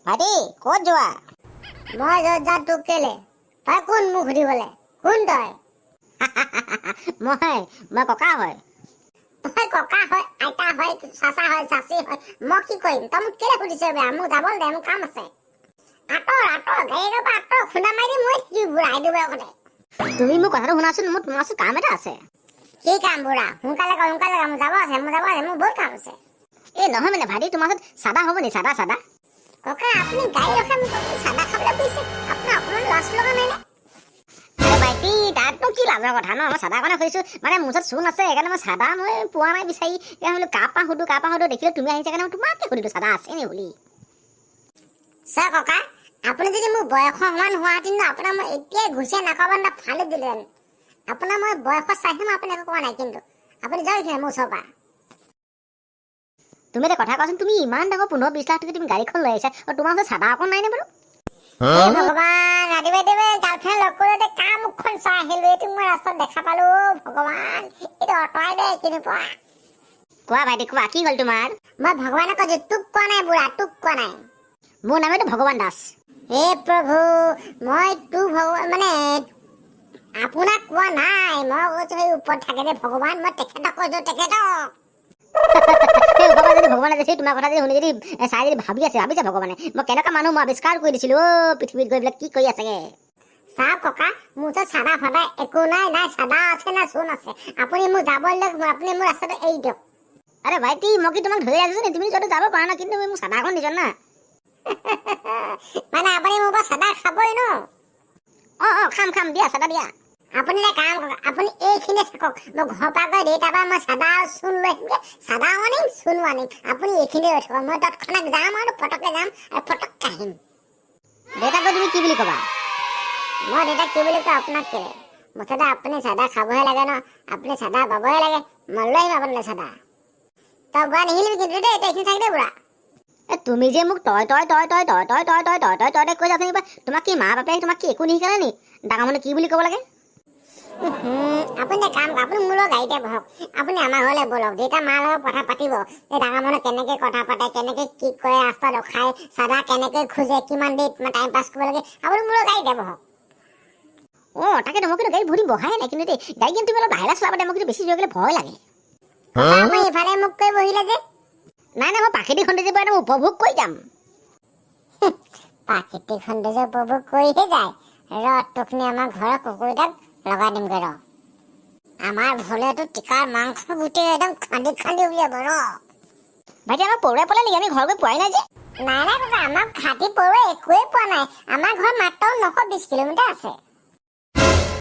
ভাইটি, ক'ত যোৱা? মই য'ত যাওঁ তোক কেলে? তই কোন মোক সুধিবলে? কোন তই? মই ককা হয়। তই ককা হয়, আইতা হয়, চাচা হয়, চাচি হয়, মই কি কৰিম? তই মোক কেলে সুধিছ বেয়া? মোক যাবলৈ দে, মোৰ কাম আছে। আঁতৰ আঁতৰ, গাড়ীৰ পৰা আঁতৰ, খুন্দা মাৰি দিম মই কি বুঢ়া এইটো বয়সতে। তুমি মোক কথাটো শুনাচোন, মোৰ তোমাৰ ওচৰত কাম এটা আছে। কি কাম বুঢ়া? সোনকালে কৰ, সোনকালে কৰ, মোৰ যাব আছে, মোৰ যাব আছে, মোৰ বহুত কাম আছে। এই নহয়, মানে ভাইটি, তোমাৰ ওচৰত চাদা হ'ব নি? চাদা, চাদা। ককা, আপুনি গাড়ী ৰখাই মোক আপুনি চাদা খাবলৈ কৈছে, আপোনাৰ অকণমান লাজ লগা নাই নে? আৰে ভাইটি, তাতনো কি লাজৰ কথা ন? মই চাদা কাৰণে সুধিছো, মানে মোৰ ওচৰত চূণ আছে, সেইকাৰণে মই চাদা মই পোৱা নাই বিচাৰি। এতিয়া বোলো কাৰ পৰা সুধো, কাৰ পৰা সুধো, দেখিলো তুমি আহিছা কাৰণে মই তোমাকে সুধিলো চাদা আছে নি বুলি। চাওক ককা, আপুনি যদি মোৰ বয়সৰ সমান হোৱাহেঁতেন ন, আপোনাক মই এতিয়াই ঘুচিয়াই নাকৰ বান্ধা ফালি দিলোহেঁতেন। আপোনাৰ মই বয়সত চাইহে মই আপোনাক একো কোৱা নাই, কিন্তু আপুনি যাওক এইখিনি মোৰ ওচৰৰ পৰা। তুমি এটা কথা কোৱাচোন, তুমি ইমান ডাঙৰ 15-20 লাখ টকা তুমি গাড়ীখন লৈ আহিছা আৰু তোমাৰ ওচৰত চাদা অকণ নাই নে বাৰু? হে ভগৱান, ৰাতিপুৱাই ৰাতিপুৱাই গাৰ্লফ্ৰেণ্ড লগ কৰোঁতে কাৰ মুখখন চাই আহিলো? এইটো মই ৰাস্তাত দেখা পালো। অ' ভগৱান, এইটো অঁতৰাই দে এইখিনিৰ পৰা। কোৱা ভাইটি, কোৱা, কি হ'ল তোমাৰ? মই ভগৱানক কৈছো, তোক কোৱা নাই বুঢ়া, তোক কোৱা নাই। মোৰ নামেতো ভগৱান দাস। হে প্ৰভু, মই তোৰ ভগৱান মানে আপোনাক কোৱা নাই, মই কৈছো সেই ওপৰত থাকে যে ভগৱান, মই তেখেতক কৈছো, তেখেতক। সেই ওপৰৰ পৰা যদি ভগৱানে যদি তোমাৰ কথা যদি শুনি যদি চাই যদি ভাবি আছে, ভাবিছে ভগৱানে মই কেনেকুৱা মানুহ মই আৱিষ্কাৰ কৰি দিছিলো, অ' পৃথিৱীত গৈ পেলাই কি কৰি আছেগে। চাওক ককা, মোৰ ওচৰত চাদা ফাদা একো নাই, নাই চাদা আছে, না চূণ আছে। আপুনি মোক যাবলৈ দিয়ক, আপুনি মোৰ ৰাস্তাটো এৰি দিয়ক। আৰে ভাইটি, মই কি তোমাক ধৰি ৰাখিছো নি? তুমি য'ত যাব পাৰা না, কিন্তু তুমি মোক চাদাখন দিছ না। মানে আপুনি মোৰ পৰা চাদা খাবই ন? অঁ, খাম খাম, দিয়া চাদা দিয়া। আপুনি এটা কাম কৰক, আপুনি এইখিনি থাকক, মই ঘৰৰ পৰা গৈ দেউতাৰ পৰা মই চাদা আৰু চূণ লৈ আহিমগৈ। চাদাও আনিম, চূণো আনিম। আপুনি এইখিনি ৰৈ থাকক, মই তৎক্ষণাত যাম আৰু ফটককৈ যাম আৰু ফটককৈ আহিম। দেউতাক গৈ তুমি কি বুলি ক'বা? মই দেউতাক কি বুলি কওঁ আপোনাক কেলে? মুঠতে আপুনি চাদা খাবহে লাগে ন? আপুনি চাদা পাবহে লাগে। মই লৈ আহিম আপোনালৈ চাদা। তই বুঢ়া নিহিলিবি কিন্তু দেই, তই এইখিনি থাক দেই বুঢ়া। এ তুমি যে মোক তই তই তই তই তই তই তই তই তই তই তই তই কৈ যাচ্ছা কিবা, তোমাক কি মা বাপেৰে তোমাক কি একো নিশিকালে নি, ডাঙৰ মানুহ কি বুলি ক'ব লাগে? আপুনি এটা কাম কৰক, আপুনি মোৰ লগত গাড়ীতে বহক, আপুনি আমাৰ ঘৰলৈ ব'লক। দেউতা মাৰ লগত কথা পাতিব যে ডাঙৰ মানুহ কেনেকে কথা পাতে, কেনেকে কি কৰে, ৰাস্তাত ৰখাই চাদা কেনেকে খোজে, কিমান দেৰি টাইম পাছ কৰিব লাগে। আপুনি মোৰ লগত গাড়ীতে বহক। অঁ, তাকেতো, মই কিন্তু গাড়ী বহুত দিন বহাই নাই কিন্তু দেই। গাড়ী কিন্তু তুমি অলপ লাহে লাহে চলাবা দে, মই কিন্তু বেছি জোৰে গ'লে ভয় লাগে। আপুনি ইফালে মোক কৈ বহিলে যে। নাই নাই, মই প্ৰাকৃতিক সৌন্দৰ্যৰ পৰা একদম উপভোগ কৰি যাম। প্ৰাকৃতিক সৌন্দৰ্য উপভোগ কৰিহে যায়। ৰ, তোকনি আমাৰ ঘৰৰ কুকুৰকেইটাক লগাই দিমগৈ ৰ। আমাৰ ভোলেতো টিকাৰ মাংস গোটেই একদম খান্দি খান্দি উলিয়াব ৰ। ভাইটি, আমাক পৰুৱাই পালে নেকি? আমি ঘৰ গৈ পোৱাই নাই যে। নাই নাই ককা, আমাক হাতী পৰুৱাই একোৱেই পোৱা নাই। আমাৰ ঘৰ মাত্ৰ 920 কিলোমিটাৰ আছে।